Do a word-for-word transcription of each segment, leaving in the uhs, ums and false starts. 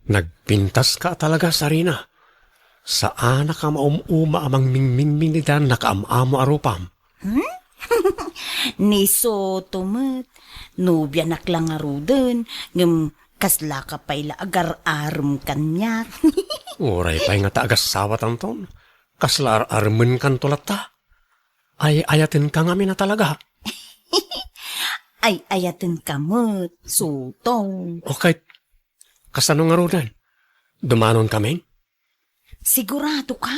Nagpintaska talaga, Sarina. Saanak a maum-uma a mangmingmingming ida nakaam-amo a rupam. Hmm? Ni Soto met, nobianak la ngaruden, ngem kaslaka pay la agar-arem kaniak. Uray pay nga ta agassawatanton, kasla ar-aremenkanto latta. Ay-ayatenka ngamin a talaga. Ay-ayatenka met, Soto. Okay, kasano ngaruden? Dumanon kami? Sigurado ka?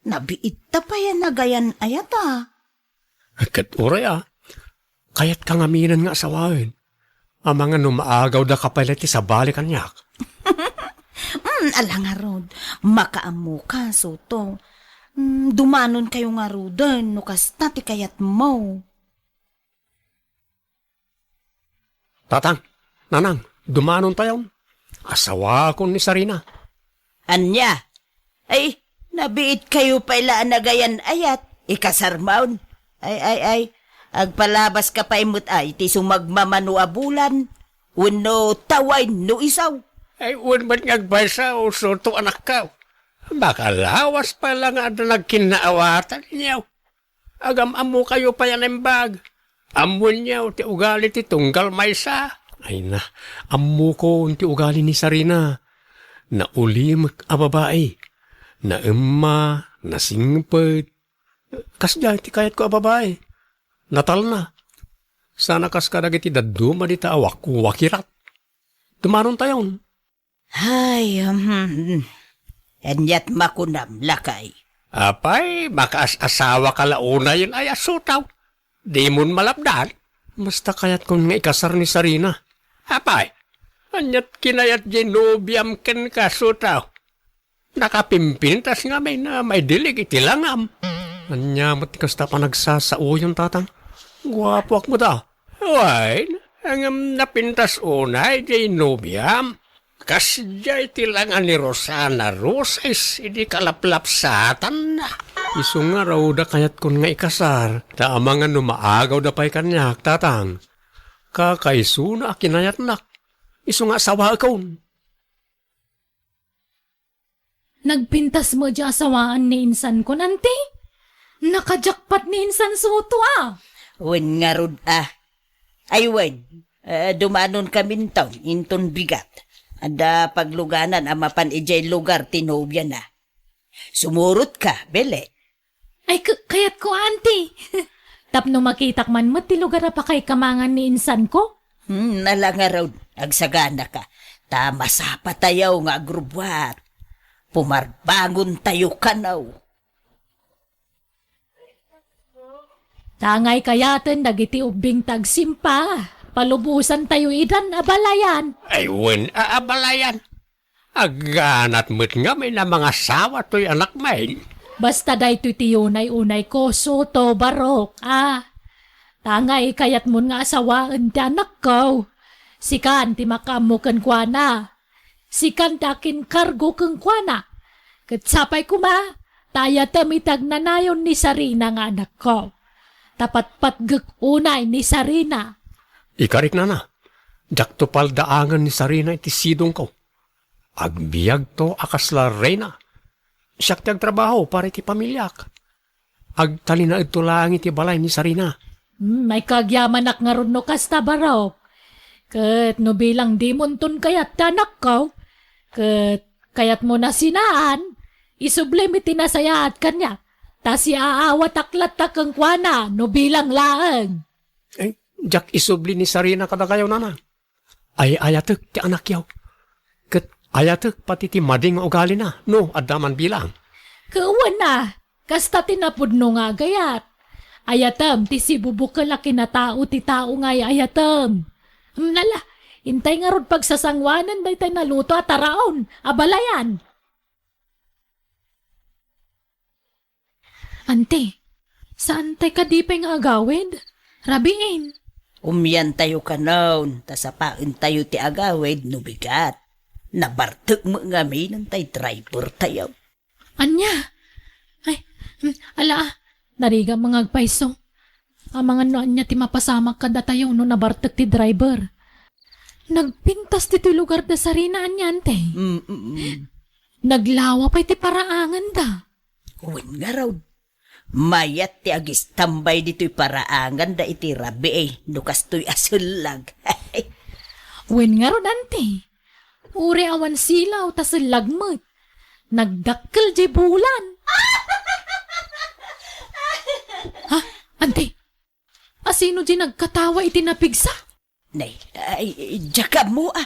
Nabiit ta pay a nagayan-ayat a. Ket uray a, kayatka ngaminen nga asawaen. Amangan no maagawda ka pay la iti sabali kaniak. Mm, ala ngarud, makaammoka, Soto. Mm, dumanonkayo ngaruden no kasta ti kayatmo. Tatang, nanang, dumanontayon. Asawakon ni Sarina. Ania? Ay, nabiitkayo pay la a nagayan-ayat. Ikasarmon. Ay, ay, ay. Agpalabaska pay met ay ti sumagmamano a bulan. Wenno tawain no isaw. Ay, wen met nga agpaysa, o Soto anakko. Makalawas pay la nga adda nagkinnaawatanyo. Agam-ammokayo pay a naimbag. Ammoenyo ti ugali ti tunggal maysa. Ay na, ammokon ti ugali ni Sarina. Naulimek a babai. Naemma, nasingpet. Kasdiay ti kayatko a babai. Natalna. Sana kas kadagiti dadduma dita a wakirat. Dumanontayon. Ay, hmm. Aniat makunam, lakay? Apay, makaas-asawaka la unayen ay a Soto. Dimon malapdan? Basta kayatkon nga ikasar ni Sarina. Apay, aniat kinayat jay nobiam kenka, Soto? Nakapimpintas ngamin a maidilig iti langam. Ania met ti kasta panagsasaoyon, Tatang? Guapoak met a. Wen, ngem napintas unay jay nobiam. Kasdiay ti langa ni Rosana Roses idi kalaplapsatanna. Isu ngarud a kayatkon nga ikasar, ta amangan no maagawda pay kaniak, Tatang. Kakaisuna a kinayatnak. Isu nga asawaekon. Nagpintas met diay asawaan ni insankon, anti? Nakajakpat ni insan Soto a. Wen ngarud a. Ay wen, eh, dumanonkaminton inton bigat. Adda pagluganan a mapan idiay lugar ti nobiana. Sumurotka, Belen. Ay, k-, kayatko, auntie. Tapno makitak man met ti lugar a pakaikamangan ni insanko. Hmm, ala ngarud, agsaganaka. Ta masapatayo nga agrubbuat. Pumarbangontayo kano. Tangay kayaten dagiti ubbing tagsimpa, palubosantayo idan abalayan. Ay, wen a abalayan. Agganat met ngamin a mangasawa toy anakmin. Basta daytoy ti unay-unayko, Soto, Barok, a. Tangay kayatmon nga asawaen ti anakko. Sikan ti makaammo kenkuana. Sikan ti akinkargo kenkuana. Ket sapay koma, ta ayatem iti agnanayon ni Sarina nga anakko. Ta patpatgek unay ni Sarina. Ikarik, nana, diakto paldaangen ni Sarina iti sidongko. Agbiagto a kasla reyna. Siak ti agtrabaho para iti pamiliak. Agtalinaedto laeng iti balay ni Sarina. Hmm, ay kagyamanak ngarud no kasta, Barok. Ket no bilang dimonton kayat ti anakko, ket kayatmo nasinaan, isublim iti nasayaat kaniak, ta siaawatak latta kenkuana no bilang laeng. Eh, diak isubli ni Sarina kadakayo, nana. Ay-ayatek ti anakyo. Ket ayatek pati ti madi nga ugalina, no adda man bilang. Ket wen a, kasta ti napudno nga agayat. Ayatem ti sibubukel a kinatao ti tao nga ay-ayatem. Hmm, nala, intay ngarud pagsasangoanen daytay naluto a taraon, abalayan. Ante, saantay kadi pay nga agawid? Rabiin. Umiantayo kanon, ta sapaentayo ti agawid no bigat. Nabartek met ngamin tay driver tayo. Ania? Ay, mm, ala, ah, narigat nga agpayso. Amangan no ania ti mapasamak kadatayo no nabartek ti driver. Nagpintas ditoy lugar da Sarina, ania, ante? Mm-mm. Naglawa pay ti paraanganda. Wen ngarud, mayat ti agistambay ditoy paraanganda iti rabii no kastoy a sellag. Wen ngarud, ante. Uray awan silaw ta sellag met. Nagdakkel diay bulan. Ha? Ante? Asino diay nagkatawa iti napigsa? Nay, ay, diak ammo, a.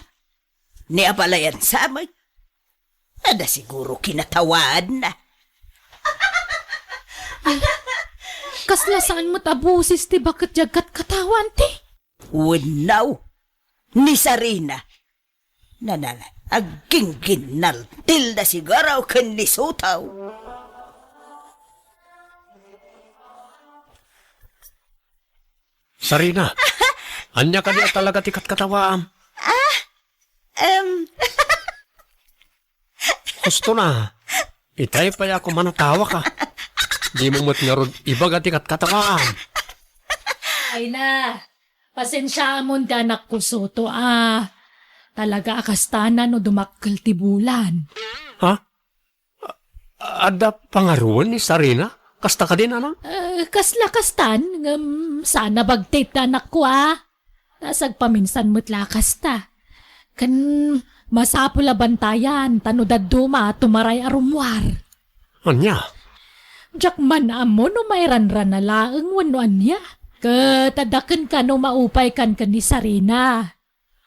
Ni abalayan sa met. Adda siguro kinatawaanna. Ay, kasla saan met a boses ti baket diay agkatkatawa, ante? Wenno, ni Sarina. Nanala, aggingginnaltilda siguro ken ni Sotaw. Sarina, ania kadi a talaga ti katkatawaam? Ah, em. Husto na. Itay pay a kumanatawaka. Dimo met ngarud ibaga ti katkatawaam. Ay na, pasensiaamon ti anakko, Soto, a. Talaga a kasta na no dumakkel ti bulan. Ha? A-, adda pangaruan ni Sarina? Kasta kadi, nanang? Eh, kasla kastan, ngem saan a bagtit ti anakko, a. Ta sagpaminsan met la kasta. Ken masapul a bantayan, ta no dadduma, tumaray a rummuar. Ania? Diak man ammo no mairanrana laeng wenno ania. Ket adda kenka no maupaykan ken ni Sarina.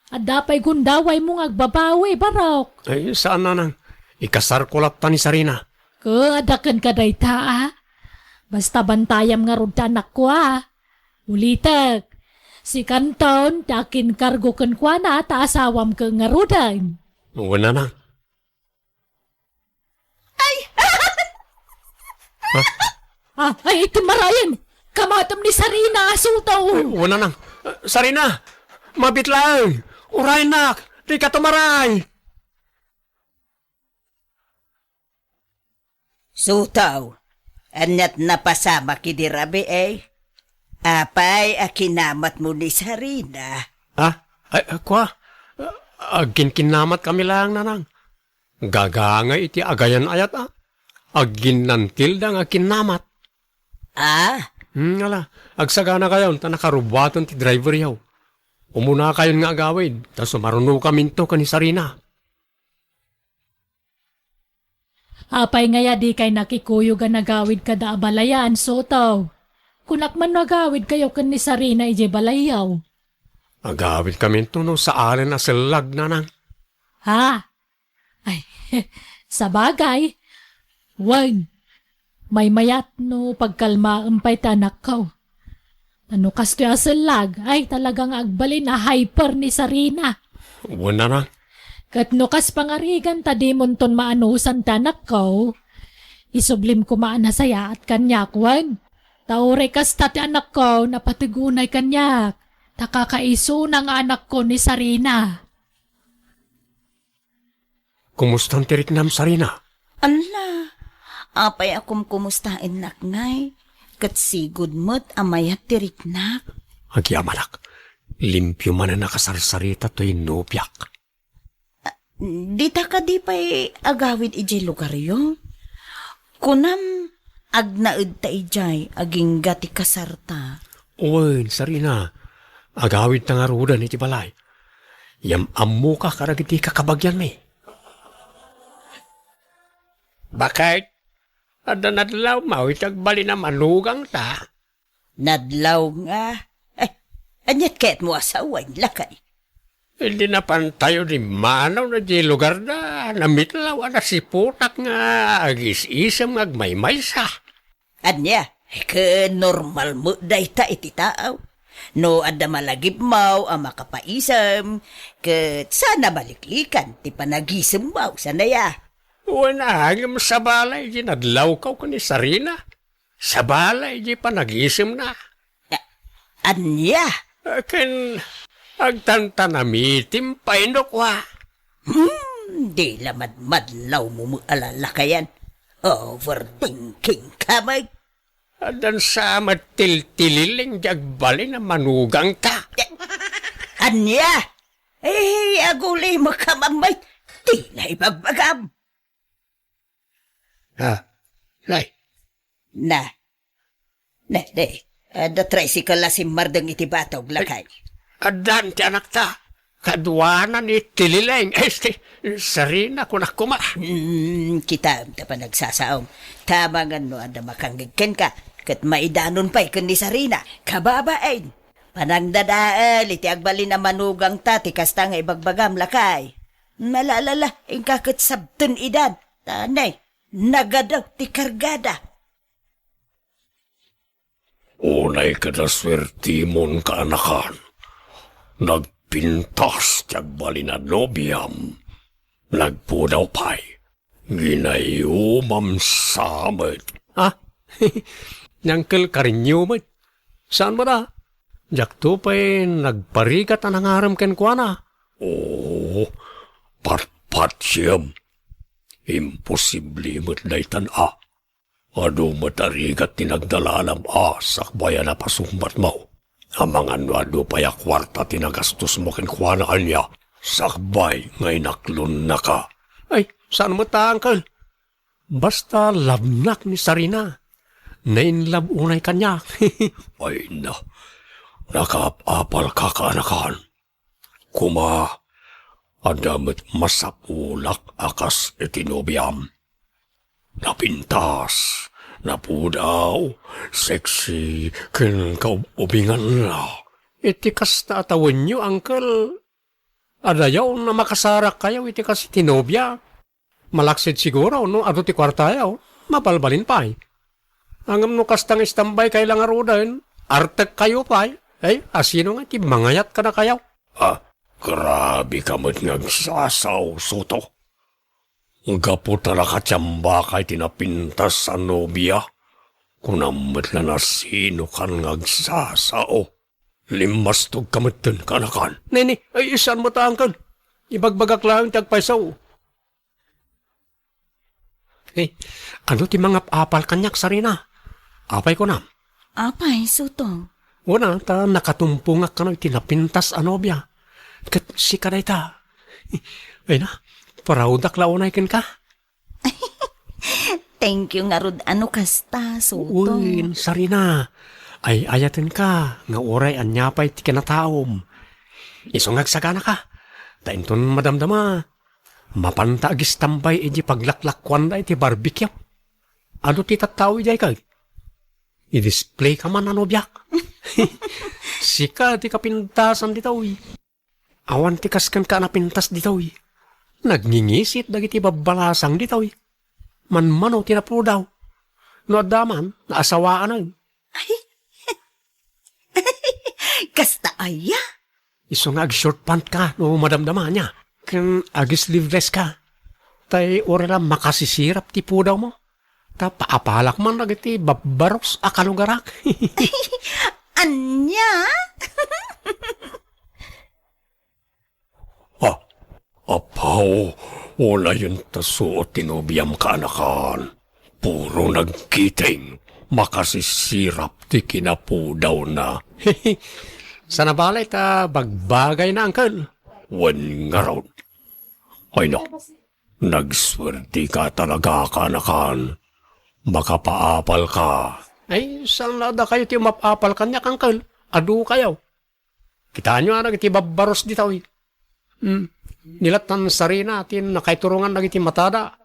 Adda pay gundawaymo nga agbabawi, Barok. Ay, saan, nanang. Ikasarko latta ni Sarina. Ket adda kenka dayta, a. Basta bantayam ngarud ti anakko, a. Ulitek, sikanton ti akinkargo kenkuana ta asawam ket ngaruden. Wen, nanang. Ay! Ha? Ah, ay, iti marayen! Kamatem ni Sarina, Sotaw! Ay, wen, nanang. Sarina! Mabit laeng! Uraynak! Dika tumaray! Sotaw, aniat napasamak idi rabii? Apay a kinamatmo ni Sarina? Ah, ay, ah, kua? Agkinkinnamat kami laeng, nanang. Gagangay iti agayan-ayat, a. Agginnantilda nga kinnamat. Ah? Hmm, ala, agsaganakayon ta nakarubuaten ti driveryo. Umunakayon nga agawid, ta sumarunokaminto ken ni Sarina. Apay ngay a dikay nakikuyog a nagawid kada abalayan, Sotaw? Kunak man no agawidkayo ken ni Sarina idiay balayyo. Agawidkaminto no saalen a sellag, nanang. Ha? Ay, sabagay. Wen, maymayat no pagkalmaem pay ti anakko. Ta no kastoy a sellag, ay, talaga nga agbalin a hyper ni Sarina. Wen, nanang. Ket no kas pangarigan ta dimonton maanusan ti anakko, isublim koma a nasayaat kaniak, wen. Ta uray kasta ti anakko, napateg unay kaniak. Ta kakaisuna nga anakko ni Sarina. Kumustan ti riknam, Sarina? Ala, apay a kumkumustaennak ngay? Ket sigud met a mayat ti riknak. Agyamanak, limpio manen a kasarsarita toy nobiak. Ah, dita kadi pay agawid idiay lugaryo? Kunam, agnaedta idiay agingga ti kasarta. Wen, Sarina, agawidta ngaruden iti balay. Yam-ammoka kadagiti kakabagianmi. Baket, adda nadlawmo iti agbalin a manugangta? Nadlaw nga. Eh, aniat kayatmo a sawen, lakay? Idi napantayo dimmanaw na di lugarda, namitlaw a nasiputak nga agis-isem nga agmaymaysa. Ania, ket normal met dayta iti tao. No adda malagipmaw a makapaisem, ket saan a maliklikan ti panagisemmaw, saan aya? Wen, ngem sabali idi nadlawko ken ni Sarina. Sabali idi panagisemna. A-, ania? Ken agtantanamitim pay no kua. Hmm, di la madmadlawmo met a lalakayan. Overthinking ka met. Addan sa met tiltililing di agbalin a manugangta. Ania? Eh, agulimekam amay ti naibagbagam. Ah, nay. Na. Na, di. Adda tricycle a simmardeng iti batog, lakay. Addan ti anakta. Kaduanan iti lileng. Este, Sarina, kunak koma. Hmm, kitaem ta panagsasaom. Tama nga no adda makangngeg kenka, ket maidanon pay ken ni Sarina. Kababain. Panangdadael iti agbalin a manugangta ti kasta nga ibagbagam, lakay. Malalala, inka ket sabten idan. Tanay, nagadaw ti kargada. Unay kada suertimon, kaanakan. Nagpintas ti agbalin a nobiam. Nagpudaw pay. Ginayumam sa met. Ah, ni Uncle Karinyo met. Saan met a? Diakto pay nagparigat a nangarem kenkuana. Oo, patpatsiem. Imposible met daytan a. Adu met a rigat ti nagdalalam a sakbay a napasungbatmo. Amangan no adu pay a kuarta ti nagastosmo kenkuana ania, sakbay nga inaklonnaka. Ay, saan met a, Uncle? Basta labnak ni Sarina. Nainlab unay kaniak. Ay na, nakaap-apalka, kaanakan. Koma, adda met masapulak a kas iti nobiam. Napintas, napudaw, sexy, ken kaub-ubinganna. Iti kasta a tawenyo, Uncle, adayaw a makasarakkayo iti kas iti nobia. Malaksid siguro no adu ti kuartayo, mabalbalin pay. Ngem no kasta nga istambaykay la ngaruden, artekkayo pay. Ay, asino nga ti mangayat kadakayo? Ah, grabe ka met nga agsasao, Soto. Gapu ta nakatiambakay ti napintas a nobia, kunam met la nasinokan nga agsasao. Limmastog ka metten, kaanakan. Nini, ay, saan met a, Uncle. Ibagbagak laeng ti agpayso. Eh, adu ti mangap-apal kaniak, Sarina? Apay kunam? Apay, Soto? Wen a, ta nakatumpongak kano iti napintas a nobia. Ket sika dayta. Ay na, proud-ak la unay kenka. Thank you ngarud a no kasta, Soto. Uy, Sarina. Ay-ayatenka nga uray ania pay ti kinataom. Isu nga agsaganaka. Ta inton madamdama, mapanta agistambay iti paglaklakuanda iti barbecue. Adu ti tattao idiay kay? I-display ka man a nobiak. Sika ti kapintasan ditoy. Awan ti kas kenka a napintas ditoy. Nagngingisit dagiti babbalasang ditoy. Manmano ti napudaw. No adda man, naasawaan. Ay, kasta aya? Isu nga ag-short pant ka no madamdama ania. Ken ag-sleeveless ka. Tay uray la makasisirap ti pudawmo. Ta paapalak man dagiti babbaros a kalugarak. Ania? Ah, apaw, unayen ta suot ti nobiam, kaanakan. Puro nagkiting, makasisirap ti kinapudawna. Sana balay ta bagbagayna, Uncle. Wen ngarud. Ay na, nagsuerti ka talaga, kaanakan. Makapaapal ka. Ay, saan la dakayo ti umap-apal kaniak, Uncle? Adu kayo. Kitaenyo a dagiti babbaros ditoy. Hmm. Ni lattan Sarina ti nakaiturongan dagiti matada.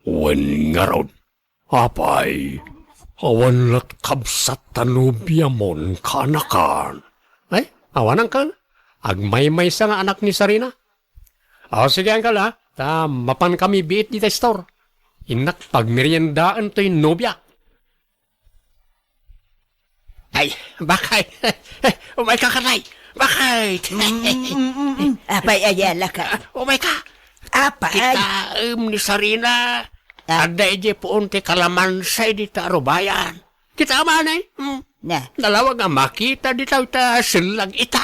Wen ngarud, apay, awan lat kabsat ta nobiamon, kaanakan. Ay, awan, Uncle. Agmaymaysa nga anak ni Sarina. O, sige, Uncle, ha? Ta mapankami biit dita store. Innak pagmeriendaen toy nobia. Ay, bakay. Umayka, kanay. Bakay. Mm, mm, mm, mm. Apay, ayala ka. Umayka. Apay. Kitaem ni Sarina. Ah. Adda idiay puon ti kalamansa dita arubayan. Kita man, eh. Mm. Na. Nalawag a makita dita ita sellag ita.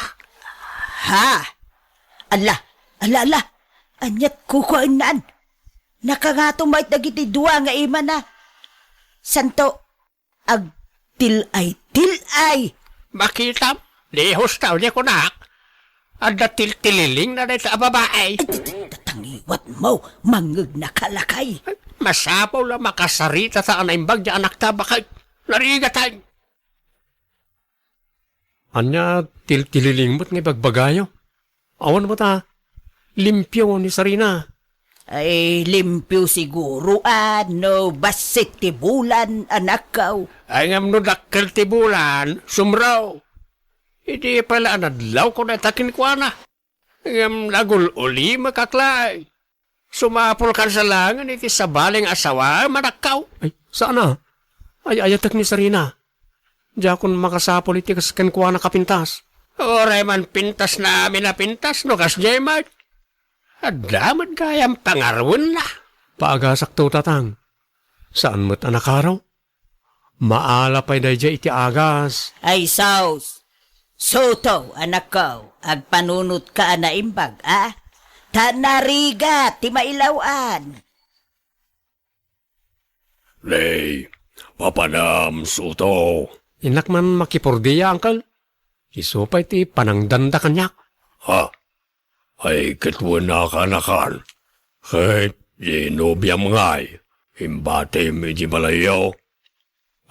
Ha? Ala, ala, ala. Aniat kukuennan. Nakangato met dagiti dua nga imana. Santo, agtil-ay-til-ay. Makitam, lihos ta, uli kunak. Adda tiltililingna dayta a babai. Ay, di, di, di, tangiwat mo, mangngegna ka, lakay. Ay, masapul a makasarita ta a naimbag ti anakta, baket. Narigatan. Ania tiltililing met nga ibagbagayo? Awan met a limpio ni Sarina. Ay, limpio siguro, a, no bassit ti bulan, anakko. Ay, ngem no dakkel ti bulan, sumraw. Idi pay la a nadlawko dayta kenkuana. Ngem nagul-ulimekak laeng. Sumapulkan sa laengen iti sabali nga asawaem, anakko. Ay, saan a? Ay-ayatek ni Sarina. Diakon makasapul iti kas kenkuana a pintas. Uray man pintasna amin a pintas, no kasdiay met. Adda met gayam pangaruenna. Paagasakto, tatang. Saan met a nakaro? Maala pay daydiay iti agas. Ay, sus! Suto, anakko, agpanunotka a naimbag, a? Ta narigat ti mailaw-an. Nay, papanam, Suto. Innak man makipordia, angkel. Isu pay ti panangdanda kaniak. Ha? Ay, ket wen a kaanakan. Ket di nobiam ngay, imbatim iti balayyo.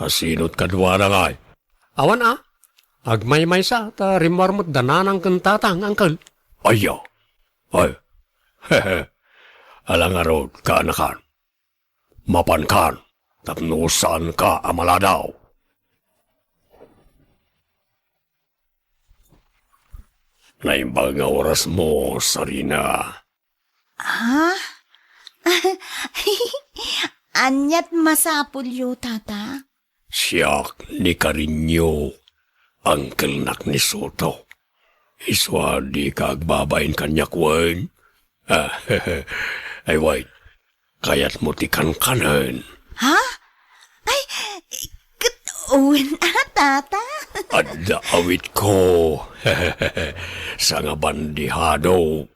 Asino ti kaduana ngay? Awan a. Agmaymaysa, ta rimmuar met da nanang ken tatang, angkel. Aya. Ay. Ala ngarud, kaanakan. Mapankan tapno saanka a maladaw. Naimbag nga orasmo, Sarina. Ha? Aniat masapulyo, tata? Siak ni Karinyo, angkelnak ni Soto. Isu a dika agbabain kaniak wen? Ah, ay, wait. Kayatmo ti kankanen? Ha? Ay, ket wen a, tata? Adda awitko. Sangabandihado.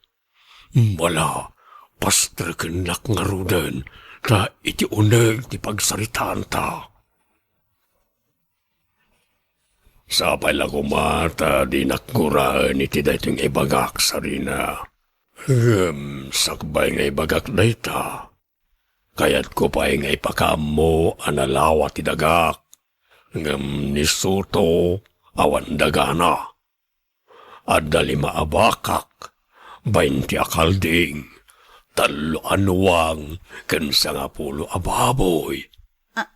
Ala, pastrekennak ngaruden, ta iti uneg ti pagsaritaanta. Sapay la koma ta dinak guraen iti daytoy nga ibagak, Sarina. Ngem sakbay nga ibagak dayta, kayatko pay nga ipakaammo a nalawa ti dagak, ngem ni Soto awan dagana. Adda lima a bakak, baynte a kalding, tallo a nuang, ken sangapulo a baboy. Ah,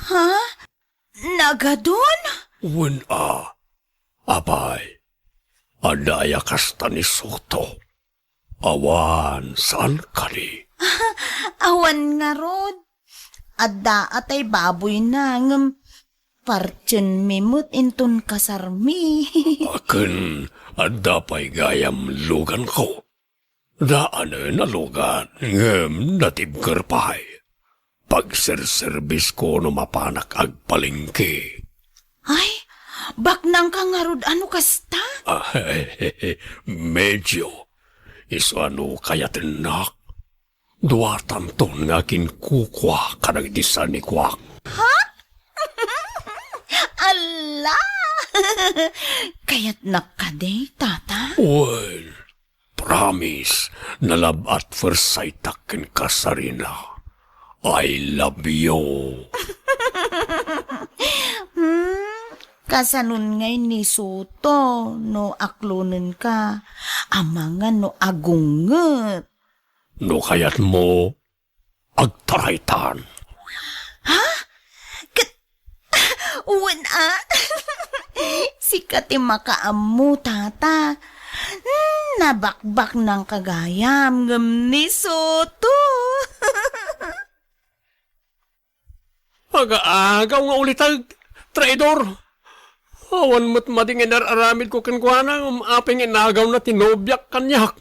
ha? Nagadun? Wen a. Apay, adda aya kasta ni Soto? Awan, saan kadi? Awan ngarud. Adda a tay baboyna, ngem partenmi met inton kasarmi. Ken adda pay gayam luganko. Daanen a lugan, ngem natibker pay. Pagserserbisko no mapanak agpalengke. Ay, baknangka ngarud a no kasta? Ah, medyo. Isu a no kayatennak, duatanton nga kinkukua kadagiti sanikuak. Ha? Ala! Kayatnak kadi, tata? Well, promise, nalab-at first sight-ak kenka, Sarina. I love you. Hmm, kasanon ngay ni Soto no aklonenka? Amangan no agunget. No kayatmo, agtaraytan. Ha? Ket, wen a? Sika ti makaammo, tata. Hmm, nabakbaknangka gayam ngem ni Soto. Aga-agaw nga uliteg, traidor! Awan met madi nga inar-aramidko kenkuana, ngem apay nga inagawna ti nobiak kaniak?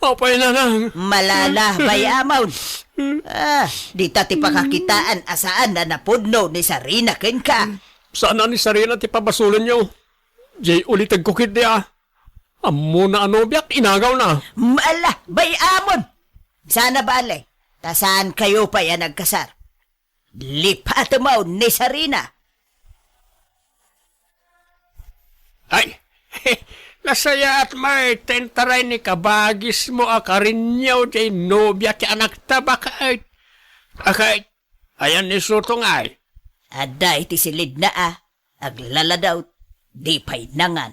Apay, nanang! Malala, bay-amon! Ah, dita ti pakakitaan a saan a napudno ni Sarina kenka. Saan a ni Sarina ti pabasolenyo. Jay ulitegko ketdi a. Ammona a nobiak, inagawna. Ala, bay-amon! Saan a bale, ta saankayo pay a nagkasar. Lipatemon ni Sarina. Ay, Nasayaat met ta intaray ni kabagismo a Karinio diay nobia ti anakta, baket. Aket, ayan ni Soto ngay? Adda iti silidna a, aglaladawt, di pay nangan.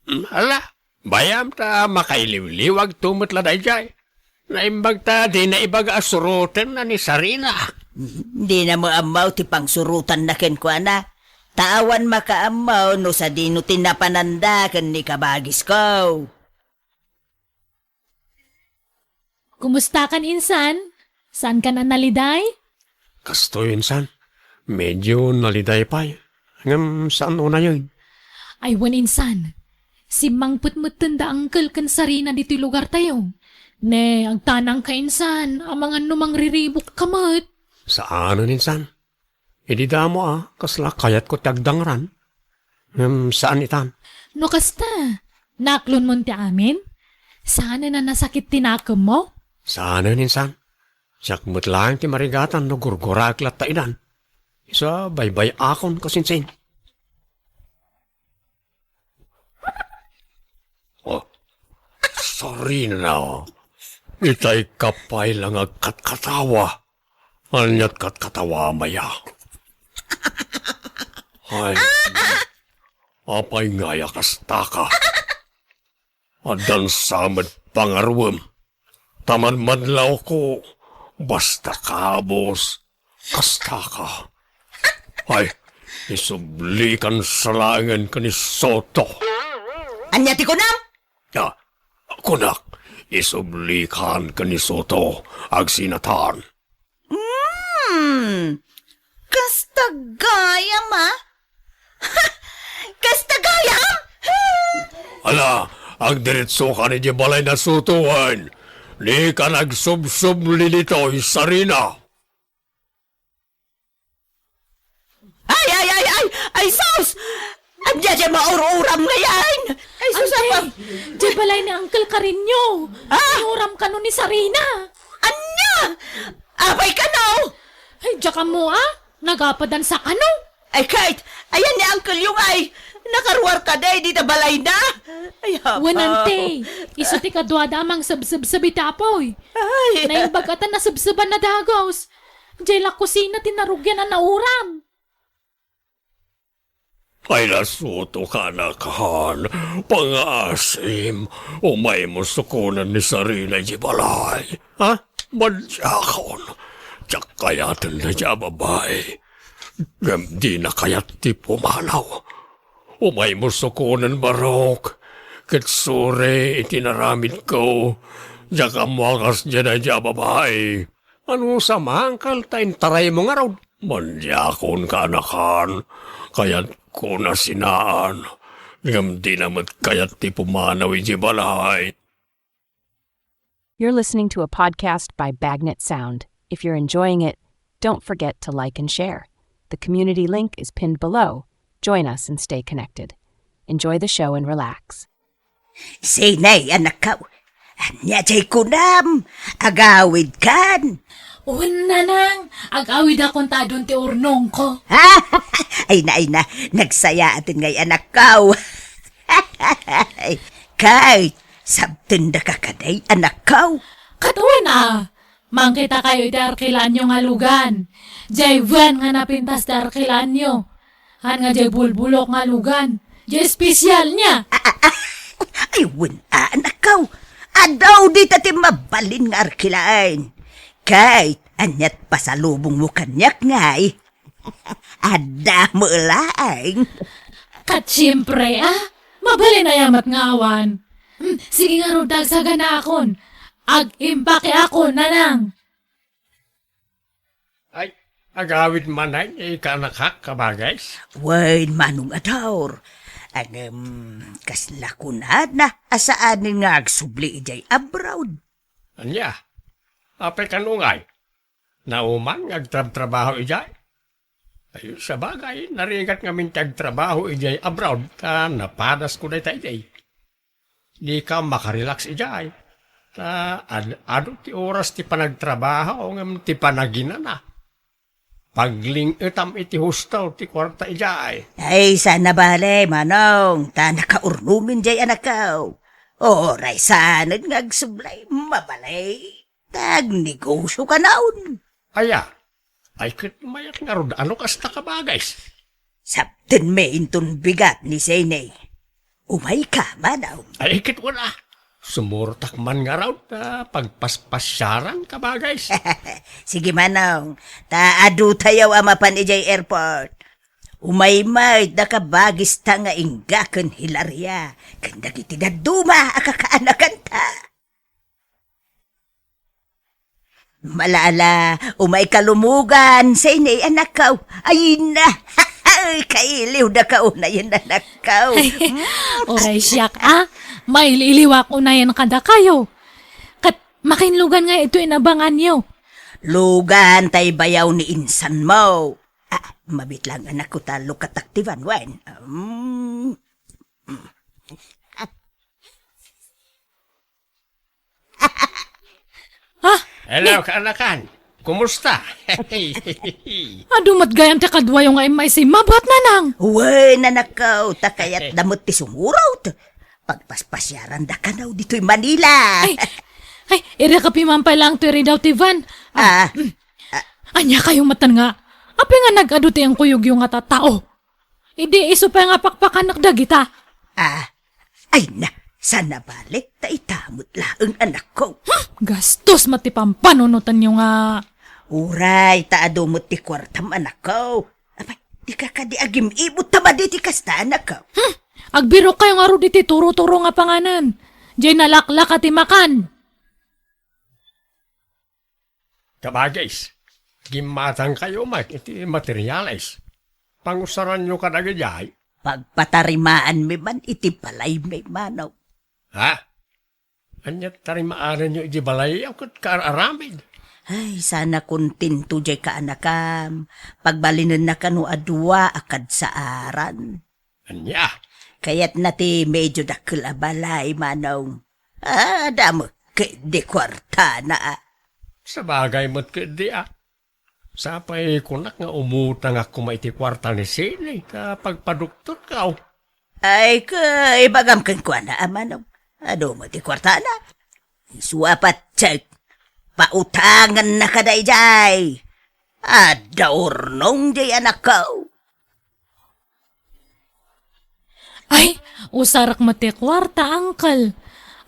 Hmm, ala, bayam ta makailiwliwagto met la daydiay. Naimbag ta dina ibaga a surotenna ni Sarina. Dina met ammo ti pangsurotanna kenkuana. Ta awan makaammo no sadino ti napananda ken ni kabagisko. Kumustakan, insan? Saankan a naliday? Kastoy, insan. Medyo naliday pay. Ngem saan unay. Ay, wen, insan. Simmangpet metten da Uncle ken Sarina ditoy lugartayo. Ne, agtanangka, insan, amangan no mangriribukka met. Saanen, insan. Idi damo a, kasla kayatko ti agdangran. Ngem saan itan. No kasta, naklonmon ti amin? Saanen a nasakit ti nakemmo? Saanen, insan. Siak met laeng ti marigatan no gurguraek latta idan. Isu a baybay-akon kasinsin. Oh, Sarina, itay ka pay la nga agkatkatawa. Aniat katkatawam aya? Ay, apay ngay a kastaka? Addan sa met pangaruem. Ta madmadlawko, basta kabus, kastaka. Ay, isublikan sa laengen ken ni Soto. Ania ti kunam? Ah, kunak, isublikan ken ni Soto, agsinatan. Hmm, kasta gayam, a? Kasta gayam? Ala, agdiritsokan idiay balay na Soto wen. Dikan agsubsubli ditoy, Sarina. Ay, ay, ay, ay! Ay, sus! Ania diay maur-uram ngay? Ay, sus, Ante, apa? Diay balay ni Uncle Carino. Ah? Ay, uram kano ni Sarina. Ania? Apay kano? Ay, diak ammo, a? Nagapadan sa kano? Ay, Kate, ayan ni Uncle yung ay. Nakaruar ka da, di ta balay na. Ay, apa? Wen, ante, isu ti kaduada a mangsebsebseb iti apoy. Ay. Naimbag a ta nasebseban na dagus. Diay la kusina ti narugian a nauram. Ay, nasuto ka, anakan. Pangaasim, umaymo sukonen ni Sarina idiay balay. Ha? Madiakon. Diak kayaten daydiay a babai. Ngem dina kayat ti pumanaw. Umaymo sukonen, Barok. Ket sure iti naramidko. Diak ammo a kasdiay daydiay a babai. Ano sa mangkal ta intaraymo ngarud? Madiakon, kaanakan. Kayatko na sinaan. Ngem dina met kayat ti pumanaw idiay balay. You're listening to a podcast by Bagnet Sound. If you're enjoying it, don't forget to like and share. The community link is pinned below. Join us and stay connected. Enjoy the show and relax. Sinay, anakko? Ania diay kunam? Agawidkan? Wen, nanang, agawidakon ta adun ti urnongko. Ha? Ay na, ay na, nagsayaaten ngay, anakko. Kay, sabtendaka kadi, anakko? Ket wen a, mangkitakayo iti arkilanyo nga lugan. Diay wen nga napintas ti arkilanyo. Haan nga diay bulbulok nga lugan. Diay espesialna. Ay, wen a, anakko. Adu dita ti mabalin nga arkilan. Kay, aniat pasalubongmo kaniak ngay? Adda met laeng. Ket siempre, a? Mabalin aya met nga awan? Hmm, sige ngarud ta agsaganaakon. Ag-impake ako, nanang. Ay, agawid manen, eh, kaanakak, kabages? Wen, Manong Ador. Ngem, kasla kunana a saanen nga agsubli idiay abroad? Ania? Apay kano ngay? Nauman nga agtrabtrabaho idiay? Ay, sabagay, narigat ngamin ti agtrabaho idiay abroad, ta napadasko dayta idiay. Dika makarelax idiay. Ta ad-, adu ti oras ti panagtrabaho ngem ti panaginana. Pagling-etam iti husto ti kuarta idiay. Ay, saan a bale, manong, ta nakaurnongen jay anakko. Uray saanen nga agsublay, mabalay. Ta agnegosio kanayon. Aya, ay ket mayat ngarud a no kasta, kabagis. Saptenmi inton bigat ni Sene. Umayka, manong. Ay ket wala. Sumurtak man ngarud ta pagpaspasiaran, kabagis. Sige, manong. Ta adutayo a mapan idiay airport. Umay met da kabagista nga ingga ken Hilaria ken dagiti dadduma a kakaanakanta. Malaala, umayka lumogan, Sene, anakko. Ay na, kailiwdaka unayen, anakko. Ay, uray siak, a. Mailiwak unayen kadakayo. Ket makinlugan nga ito inabanganyo. Lugan tay bayaw ni insanmo. Ah, mabit lang, anakko, ta lukatak ti van, wen. Mm. Ha? Hello, kaanakan. Kumusta? Adu met gayam ti kaduayo nga immaysima, buat, nanang. Wen, anakko, ta kayatda met ti sumurot. Pagpaspasiaranda kano ditoy Manila. Ay, ay, irikapimam pay lang to iri daw ti van. Ah, Ah, mm. Ah. Ania kayo matan nga? Apay nga nag-adu ti inkuyogyo nga tattao? Idi isu pay nga pakpakanak dagita. Ah, ay na, saan a bale, ta ita met laeng, anakko. Hmm, gastos met ti pampanunotanyo nga. Uray, ta adu met ti kuartam, anakko. Apay, dika kadi agim-ibot ta madi ti kasta, anakko. Hmm, agbirok kayo ngarud iti turo-turo nga panganan. Jay nalaklaka ti makan. Kabagis, gimmatangkayo met iti materiales. Pangusaranyo kadagidiay? Pagpatarimaanmi man iti balaymi, manong. Ha? Ania ti tarimaanenyo iti balayyo ket kaar-aramid? Ay, saan a kontento jay kaanakam. Pagbalinenna kano a dua a kadsaaran. Ania? Kayatna ti medio dakkel a balay, manong. Ah, adda met ketdi kuartana, a. Sabagay met ketdi, a. Sapay kunak nga umutangak koma iti kuarta ni Sene ta pagpadoktorko. Ay, ket ibagam kenkuana, a, manong. Adu met ti kuartana. Isu a patset, pautangennaka daydiay. Adda urnong jay, anakko. Ay, usarek met ti kuarta, uncle.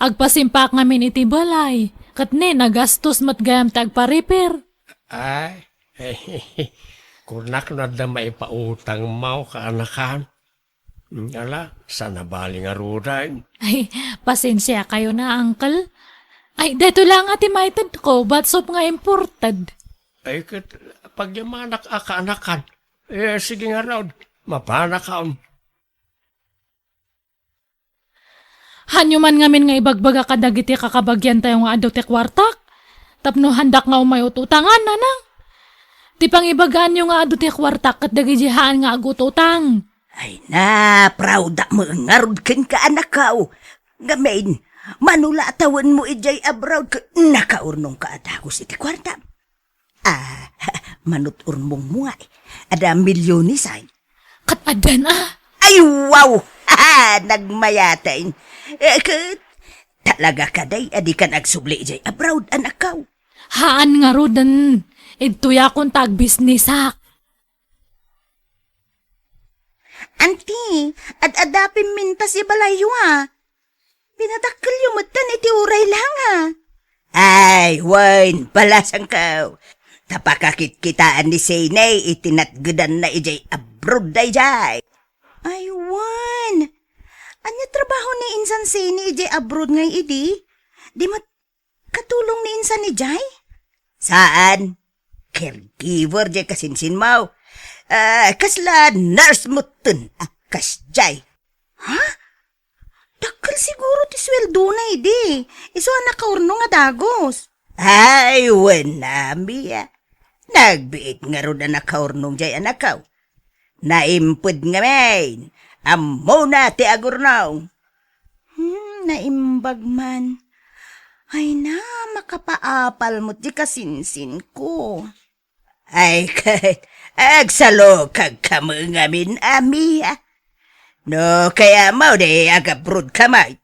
Agpasimpak ngamin iti balay, ket ni, nagastos met gayam ti agpa-repair. Ay, kunak no adda maipautangmo, kaanakan. Ala, saan a bale ngaruden. Ay, pasensiakayo na, uncle. Ay, daytoy la nga ti maitedko, batsop nga imported. Ay, ket pagyamanak a kaanakan. Eh, sige ngarud, mapanakon. Haanyo man ngamin nga ibagbaga kadagiti kakabagiantayo nga adu ti kuartak, tapno haandak nga umay-ut-utangan, nanang. Ti pangibagaanyo nga adu ti kuartak ket dagiti haan nga agututang. Ay na, proud-ak met ngarud kenka, anakko. Ngamin, mano la a tawenmo idiay abroad ket nakaurnongka a dagus iti kuartam. Ah, manut-urnongmo nga, adda milyones, ay. Ket addan, a? Ay, wow! Nagmayaten. Eh, ket, talaga kadi a dikan agsubli idiay abroad, anakko? Haan ngaruden. Idtoyakon ta agbisnisak. Anti, ad-adda pimintas ti balayyo, a. Pinadakkelyo metten iti uray la nga. Ay, wen, balasangko. Ta pakakitkitaan ni Sene iti natgedanna idiay abroad daydiay. Ay, wen. Ania trabaho ni insan Sene idiay abroad ngay idi? Di met katulong ni insan idiay? Saan? Caregiver diay kasinsinmo. Ah, kasla nurse metten a kasdiay. Ha? Dakkel siguro ti sueldona idi. Isu a nakaurnong a dagus. Ay, wen a, Mia. Nagbiit ngarud a nakaurnong diay, anakko. Naimped ngamin. Ammona ti agurnong. Hmm, naimbag man. Ay na, makapaapal met ti kasinsinko. Ay, ket agsalukagka met ngamin, Mia. No kayatmo, di ag-abroad ka met.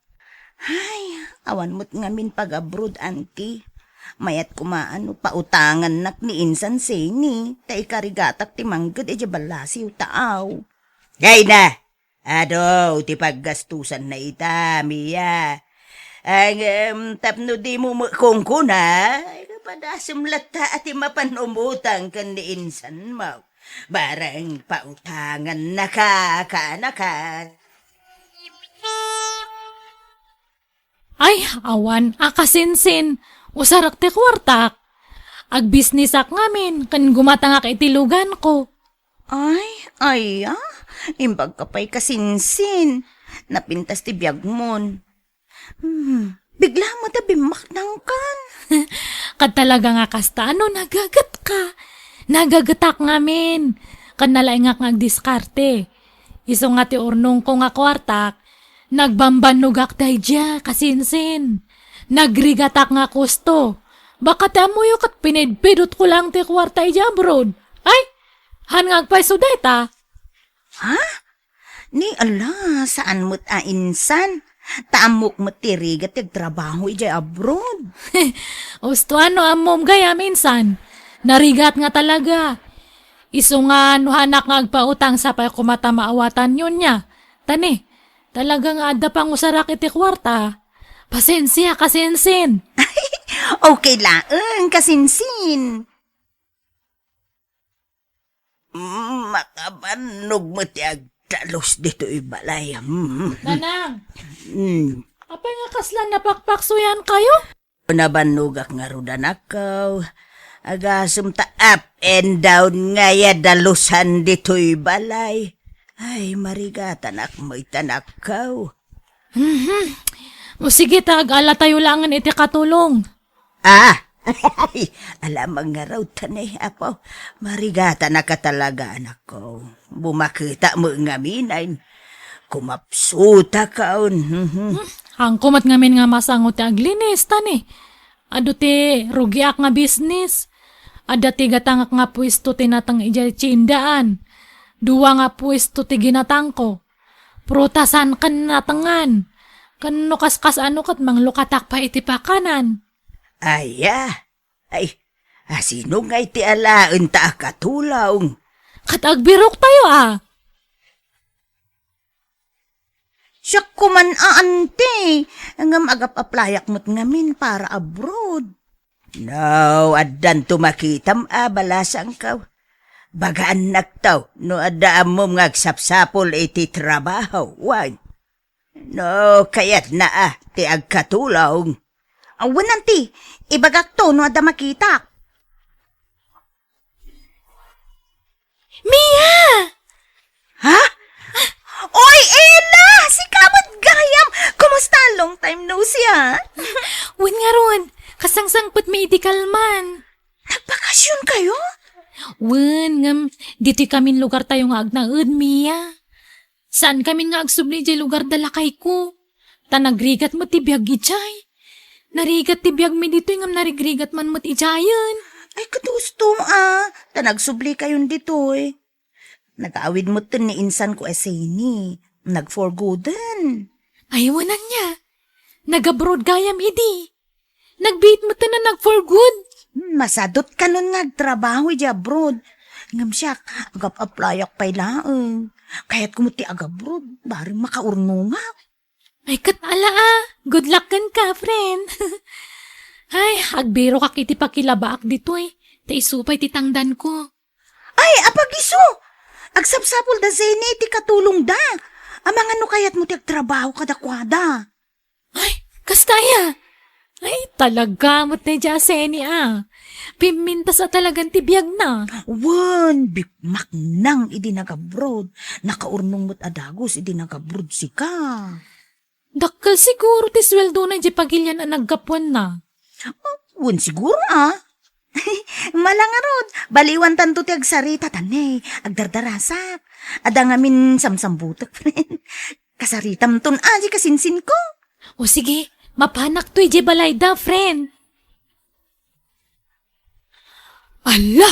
Ay, awan met ngamin pag-abroad, Auntie. Mayat koma no pautangannak ni insan Seni, ta ikarigatak ti mangged idiay ballasiw taaw. Ay na, adu ti paggastusanna ita, Mia. Ngem tapno dimo met kunkuna, ay, padasem latta a ti mapan umutang ken ni insanmo. Bareng pautangannaka, kaanaka. Ay, awan a, kasinsin. Usarek ti kuartak. Agbisnisak ngamin ken gumatangak iti luganko. Ay, aya, imbagka pay, kasinsin. Napintas ti biagmon. Hmm, bigla met a bimmaknangkan. Ket talaga nga kasta, no nagagetka. Nagagetak ngamin. Ket nalaingak nga agdiskarte. Isu nga ti urnongko nga kuartak, nagbambannogak daydiay, kasinsin. Nagrigatak nga kusto. Baka ti ammoyo ket pinidpidotko lang ti kuarta idiay abroad. Ay, han nga agpayso dayta. Ha? Ni ala, saan met a insan. Ta ammok met ti rigat ti agtrabaho idiay abroad. Usto, ano ammom gayam, insan? Narigat nga talaga. Isu nga no hanak nga agpautang, sapay koma ta maawatanyo nia. Ta ni, talaga nga adda pangusarak iti kuarta. Pasensia, kasinsin. Okay laeng, kasinsin. Mm, makabannog met ti agdalus ditoy balay. Mm. Nanang, mm, apay nga kasla napakpaksoyan kayo? Nabannogak ngarud, anakko. Agasem ta up and down ngay a dalusan ditoy balay. Ay, marigatanak met, anakko. Mhm. O sige, ta ag-alatayo laengen iti katulong. Ah! Alamang ngarud ta ni, Apo. Marigatanak a talaga, anakko. Bumaketa met ngamin ay kumapsutakon. Mhm. Hmm, haanko met ngamin nga masango ti aglinis, ta ni. Adu ti rugiak nga bisnis. Adda ti gatangak nga puesto ti nateng idiay tiendaan. Dua nga puesto ti ginatangko. Prutasan ken natengan. Ken no kaskas-ano ket manglukatak pay iti pakanan. Aya? Ay, asino ngay ti alaenta a katulong? Ket agbiroktayo a. Siak koman a, anti. Ngem agap-aplayak met ngamin para abroad. No, addanto makitam a balasangko. Bagaannakto no adda ammom nga agsapsapul iti trabaho, wen. No, kayatna a ti agkatulong. Awan, anti, ibagakto no adda makitak. Mia! Ha? Oy, Ella! Sika met gayam! Kumusta? Long time no see, ah. Wen ngarud, kasangsangpetmi iti kalman. Nagbakasyon kayo? Wen, ngem ditoy kamin lugartayo nga agnaed, Mia. Saan kamin nga agsubli idiay lugar da lakayko. Ta nagrigat met ti biag idiay. Narigat ti biagmi ditoy ngem narigrigat man met idiayen. Ay, ket usto, ah. Ta nagsubli kayon ditoy. Nag-awid metten ni insanko a Seni. Nag-for gooden. Ay, wen ania. Nag-abroad gayam idi. Nagbiit metten a nag-for good. Masadot kanon nga agtrabaho idiay abroad. Ngem siak, agap-aplayak pay laeng. Kayatko met ti ag-abroad, bareng makaurnongak. Ay, ket ala a. Good luck kenka, friend. Ay, agbirokak iti pakilabaak ditoy. Ta isu pay ti tangdanko. Ay, apag-isu! Agsapsapul da Zeni iti katulongda. Amangan no kayatmo ti agtrabaho kadakuada. Ay, kasta aya? Ay, talaga met daydiay a Zeni a. Pimmintas a talagan ti biagna. Wen, bimmaknang idi nag-abroad. Nakaurnong met a dagus idi nag-abroad sika. Dakkel siguro ti sueldona idiay pagilian a naggapuanna. Wen siguro, ah. Mala ngarud, baliwantanto ti agsarita, ta ni, agdardarasak. Adda ngamin samsambutek, friend. Kasaritamton, ah, di kasinsinko. O sige, mapanakto idiay balayda, friend. Ala!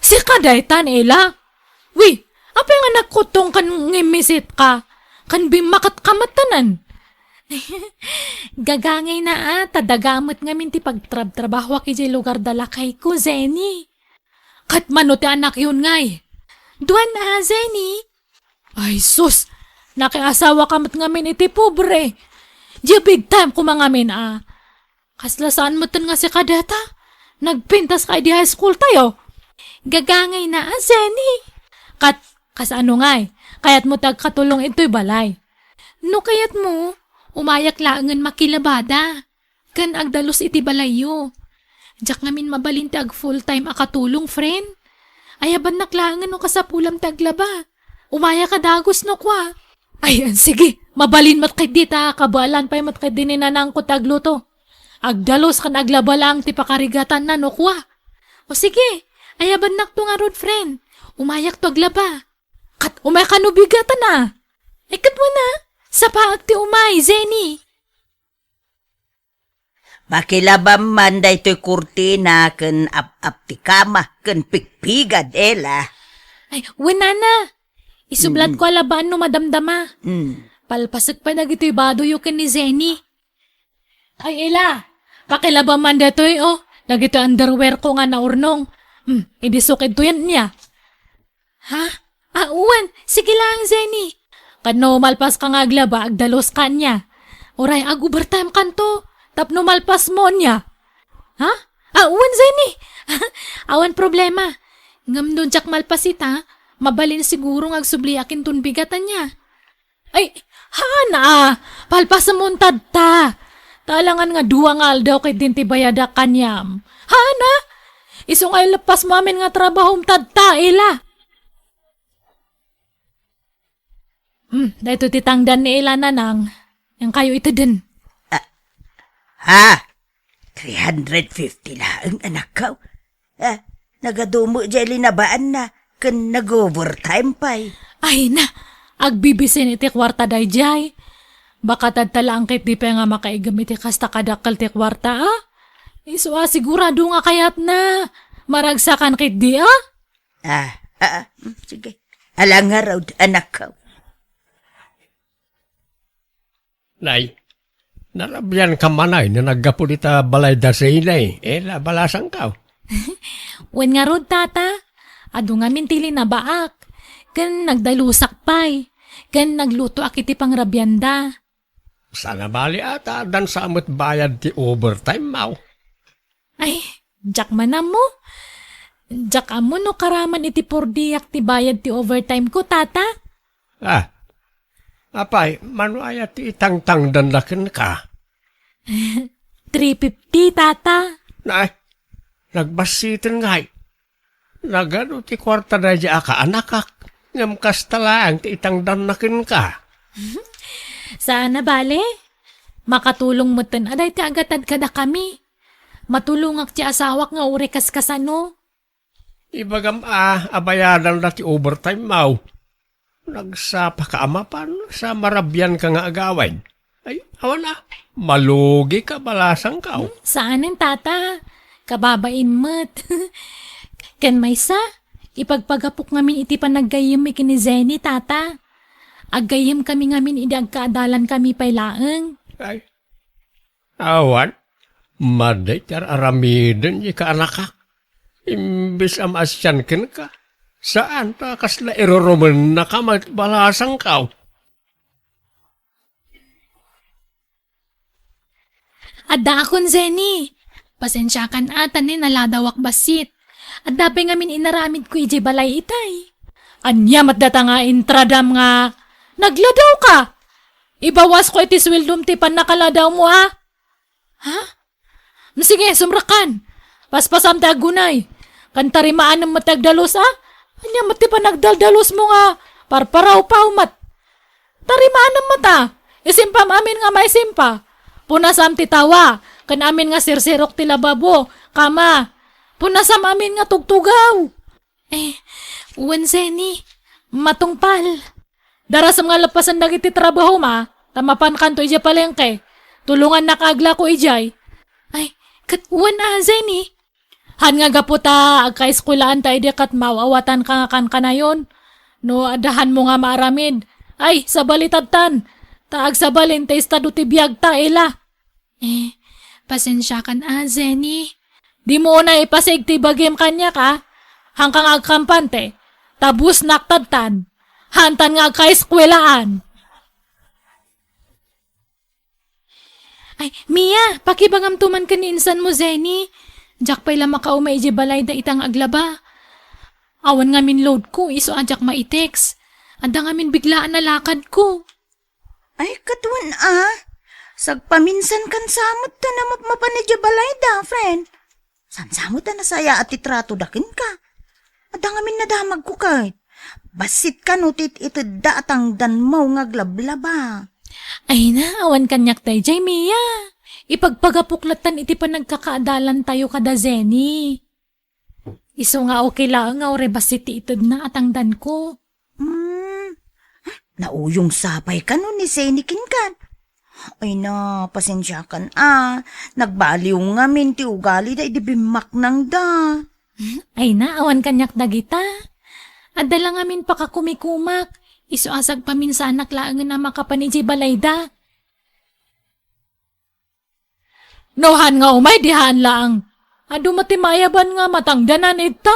Sika daytan, Ela? Wi, apay nga nagkuttong ken ngimmisit ka? Ken bimmaket ka met tanan. Gagangayna a, ta daga met ngamin ti pagtrabtrabahoak idiay lugar da lakayko, Zenny. Ket mano ti anakyon ngay? Duan a, Zenny. Ay sus, nakiasawa ka met ngamin iti pobre. Diay big time koma ngamin a. Kasla saan metten nga sika dayta? Nagpintas ka idi high school tayo? Gagangayna a, Zenny. Kat, kasano ngay? Kayatmo ti agkatulong itoy balay? No kayatmo, umayak laengen makilabada. Ken agdalus iti balayyo. Diak ngamin mabalin ti ag full time a katulong, friend. Ayabannak laengen no kasapulam ti aglaba. Umayak a dagus no kua. Ay, sige, mabalin met ketdi ta kabaelan pay met ketdi ni nanangko ti agluto. Agdalus ken aglaba laeng ti pakarigatanna no kua. O sige, ayabannakto ngarud, friend. Umayakto aglaba. Ket umayka no bigatan a. Ay, ket wen a, sapaek ti umay, Zenny. Pakilabam man daytoy kurtina ken ap-ap ti kama ken pigpigad, Ela. Ay, wen nana. Isublatko a labaan no madamdama. Mm. Palpasek pay dagitoy badoyo ken ni Zenny. Ay, Ela, pakilabam man daytoy, o. Dagitoy underwear ko nga naurnong. Hmm, idi sukidto yan niya. Ha? Ah, wen, sige lang, Zenny. Ket no malpas ka nga aglaba, agdalus ka niya. Uray, ag-overtime kanto. Tapno malpas mo niya. Ha? Ah, wen, Zenny. Awan problema. Ngem no diak malpas ita, mabalin siguro nga agsubliak inton bigatan niya. Ay, haana a, palpasem mo tadta. Ta alangan nga dua nga aldaw ket din ti bayadak kaniam. Haana? Isu nga ileppas mo amin nga trabahom tadta, Ela. Hmm, daytoy ti tangdan ni Ela, Nanang. Yan kayo iteden. Ah, ha? Three hundred fifty laeng, anakko. Ah, nagadumo diay linabaanna, ken nag-overtime pay. Ay na, agbibisin iti kuarta daydiay. Baka tadta laeng ketdi pay nga makaigem iti kasta kadakkel ti kuarta, a? Isu a sigurado nga kayatna. Maragsakan ketdi, a? Ah, ah, ah, mm, sige. Ala ngarud, anakko. Nay, narabian ka manay no naggapu dita balay da Zenny, Ela, balasangko. Wen ngarud, tata, adu ngamin ti linabaak, ken nagdalusak pay, ken naglutoak iti pangrabianda. Saan a bali a ta addan sa met bayad ti overtime mo. Ay, diak man ammo. Diak ammo no karaman iti pordiak ti bayad ti overtime ko, tata. Ah, apay, mano aya ti itangtangdanna kenka? Three fifty, tata. Nay, nagbassiten ngay. Nagadu ti kuarta daydiay a kaanakak, ngem kasta laeng ti itangdanna kenka. Saan a bale? Makatulong metten a dayta agatad kadakami. Matulongak ti asawak nga uray kaskasano. Ibagam a, abayadanna ti overtime mo. Nagsapaka a mapan sa marabianka nga agawid. Ay, awan a, malugika balasangko. Hmm, saanen, tata. Kababain met. Ken maysa, ipagpagapok ngamin iti panaggayyemmi ken ni Zenny, tata. Aggayyem kami ngamin idi agkaadalankami pay laeng. Ay, awan, madi ti ar-aramiden ti kaanakak. Imbes a maasian kenka, saan ta kasla irurumennaka met balasangko. Addaakon, Zenny. Pasensiakan a ta ni naladawak bassit. Adda pay ngamin inaramidko idiay balay itay. Ania met data nga intradam nga nagladawka? Ibawasko iti sueldom ti pannakaladaw mo, a? Ha? Sige, sumrekkan. Paspasam ti aggunay. Ken tarimaanem met ti agdalus, a? Ania met ti panagdaldalusmo nga parparawpaw met? Tarimaanem met, a. Isimpam amin nga maisimpa. Punasam ti tawa, ken amin nga sirsirok ti lababo, kama. Punasam amin nga tugtugaw. Eh, wen, Zenny, matungpal. Darasem nga lepasen dagiti trabahom, a, ta mapankanto idiay palengke. Tulongannak aglako idiay. Ay, ket wen a, Zenny. Han nga gapu ta agkaeskuelaan ta idi ket maaw-awatanka nga kankanayon. No adda hanmo nga maaramid, ay, sabali tadtan, ta agsabalin ti estado ti biagta, Ela. Eh, pasensiakan a, Zenny. Dimo unay ipasig ti bagim kaniak a. Hanka nga agkampante, ta busnak tadtan. Hantan nga agkaeskuelaan. Ay, Mia, pakibagamto man ken ni insanmo, Zenny. Diak pay la makaumay idiay balayda ita nga aglaba. Awan ngamin loadko, isu a diak maitext. Adda ngamin biglaan a lakadko. Ay, ket wen a. Sagpaminsankan sa met ta namapmapan idiay balayda, friend. Saan sa met ta nasayaat ti tratoda kenka. Adda ngamin nadamagko ket. Bassit kano ti it-itedda a tangdanmo nga aglablaba. Ay na, awan kaniak daydiay, Mia. Ipagpagapok lattan iti panagkakaadalantayo kada Zenny. Isu nga okay laeng nga uray bassit ti itedna a tangdanko. Hmm. Nauyong sapay kano ni Zenny kenkan? Ay na, pasensiakan a. Nagbaliw ngamin ti ugalida idi bimmaknangda. Ay na, awan kaniak dagita. Adda la ngamin pakakumikumak. Isu a sagpaminsanak laengen a makapan idiay balayda. No han nga umay, di han laeng. Adu met ti maayaban nga matangdanan ita.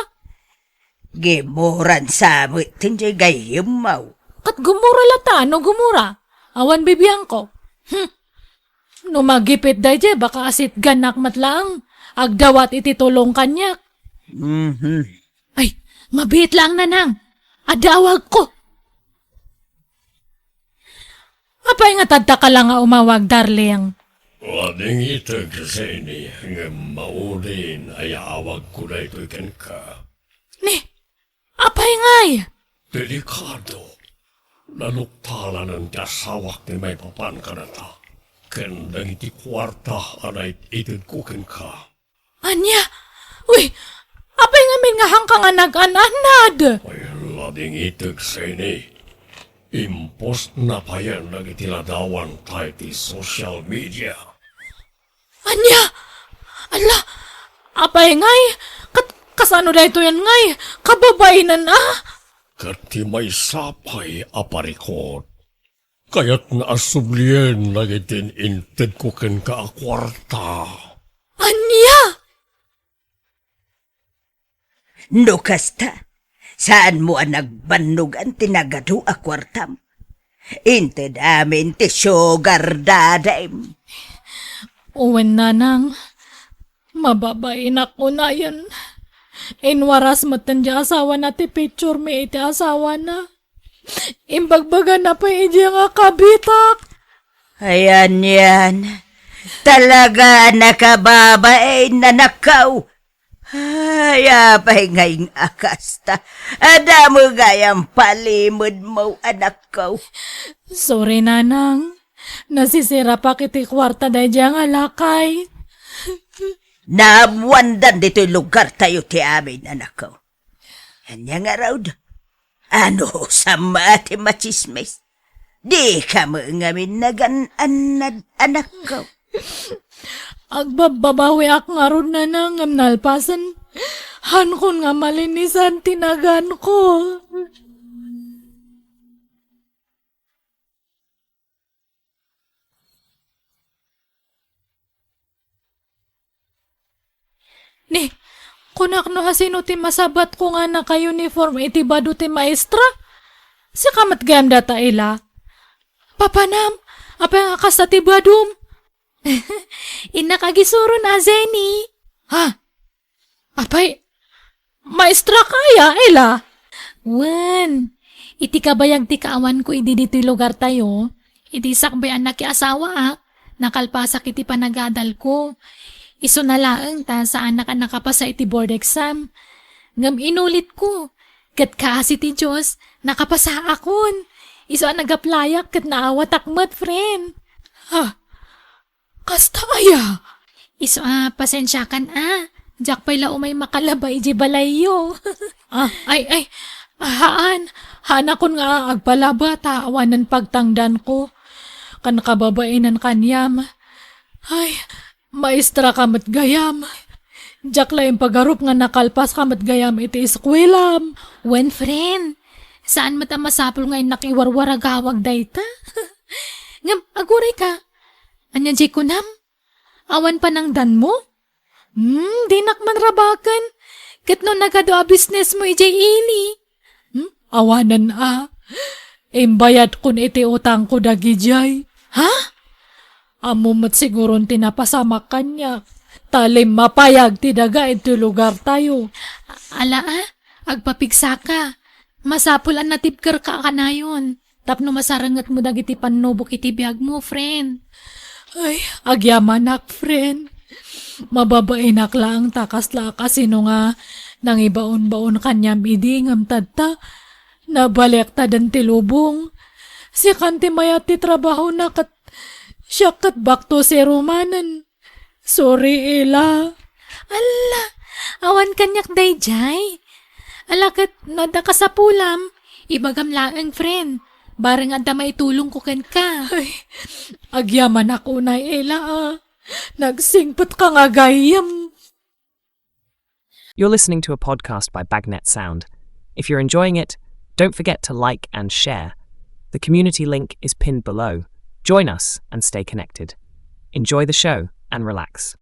Gimuran sa met ti gayyemmo. Ket gumura lata, no gumura. Awan bibiangko. Hmm. No magipit daydiay, baka asitganak met laeng. Agdawat iti tulong kaniak. Mhm. Ay, mabiit laeng, Nanang. Adda awagko. Apay nga tadta ka la nga umawag, darling? Wading itek, Zenny, ngem maudin a yaawagko daytoy kenka. Ni, apay ngay? Delikado. Naluktalanen ti asawak ti maipapan kadata ken dagiti kuarta a naititedko kenka. Ania? Uy, apay ngamin nga hanka nga nag-an-annad? Ay, lading itek, Zenny. Impostna payen dagiti ladawanta iti social media. Ania? Ala, apay ngay? Kat-, kasano daytoyen ngay? Kababainen a? Ket ti maysa pay a parikut, kayatna a sublien dagiti intedko kenka a kuarta. Ania? No kasta, saanmo a nagbannogan ti nagadu a kuartam? Inted amin ti sugar daddy-m. Wen, Nanang, mababainak unayen. Inwaras metten ti asawana ti picture mi iti asawana. Imbagbagana pay idiay nga kabitak. Ayan yan. Talaga a nakababain, anakko. Ay, apay ngay nga kasta? Adda met gayam palimedmo, anakko. Sorry, Nanang. Nasisirapak iti kuarta daydiay nga lakay. Naammoandan ditoy lugartayo ti amin, anakko. Ania ngarud? Ano, sama ti machismis? Dika met ngamin nagan-annad, anakko. Agbabbabawiak ngarud, Nanang, ngem nalpasen. Hankon nga malinisan ti naganko. Ni, kunak no asino ti masabatko nga naka-uniform iti bado ti maestra? Sika met gayam dayta, Ela. Papanam, apay nga kasta ti badom? Innak agisuron a, Zenny. Ha? Apay, maestra ka aya, Ela? Wen, iti kabayag ti kaawanko idi ditoy lugartayo, iti sakbay a nakiasawaak, nakalpasak iti panagadalko. Isuna laeng ta saanak a nakapasa iti board exam. Ngem inulitko, ket kaasi ti Dios, nakapasaakon. Isu a nag-applyak ket naawatak met, friend. Ha? Kasta aya? Isu a, pasensiakan a. Diak pay la umay makalaba idiay balayyo. Ah, ay, ay. Haan. Haanakon nga agpalaba ta awanen pagtangdanko. Kan kababainen kaniam. Ay, maestra ka met gayam. Diak la impagarup nga nakalpaska met gayam iti eskuelam. Wen, friend. Saan met a masapul nga innak iwarwaragawag dayta. Ngem, aguray ka. Ania jay kunam? Awan panangdanmo? Hmm, dinak man rabaken. Ket no nagadu a business mo idiay ili? Hmm? Awanen a. Imbayadkon iti utangko dagidiay. Ha? Ammo met siguron ti napasamak kaniak. Ta limmapayag ti daga iti lugartayo. Ala a, agpapigsaka. Masapul a natibkerka kanayon. Tapno masarengetmo dagiti pannubok iti biagmo, friend. Ay, agyamanak, friend. Mababainak laeng ta kasla a kasino nga nangibaon-baon kaniam idi ngem tatta, nabaliaktaden ti lubong. Sikan ti mayat ti trabahona ket siak ket back to zero manen. Sorry, Ela. Alla, awan kaniak daydiay. Ala ket no adda kasapulam, ibagam laeng, friend. Bareng adda maitulongko kenka. Ay, agyamanak unay, Ela, a. Nagsingpetka nga gayyem. You're listening to a podcast by Bagnet Sound. If you're enjoying it, don't forget to like and share. The community link is pinned below. Join us and stay connected. Enjoy the show and relax.